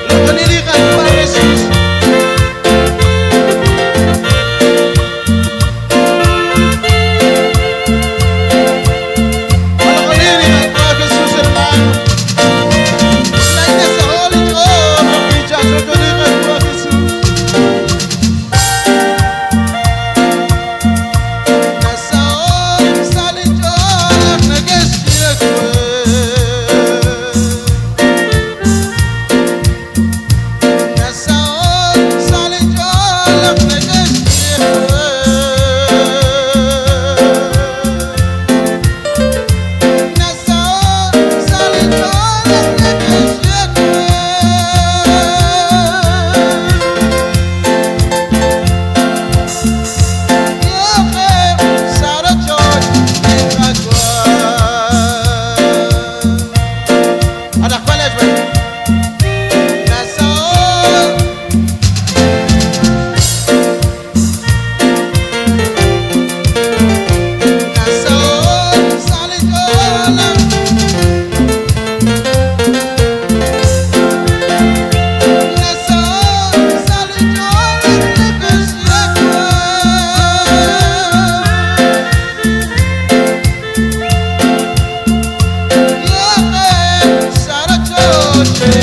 Loq'oni li Qaawa' Jesus. Loq'oni li Qaawa' Jesus, hermano. Lain nasaho' li ch'ool naq b'ichan loq'oni li Qaawa' Jesus. Nasaho' sa' li ch'ool naq neke'xye we. Nasaho' sa' li ch'ool naq neke'xye we. Nasaho' sa' li ch'ool naq neke'xye we. Yo'qeb' sa' rochoch li Qaawa'. Anaqwan ex we. Nasaho'. Nasaho' sa' li ch'ool naq Nasaho' sa' li ch'ool naq neke'xye we. Yo'qeb' sa' rochoch li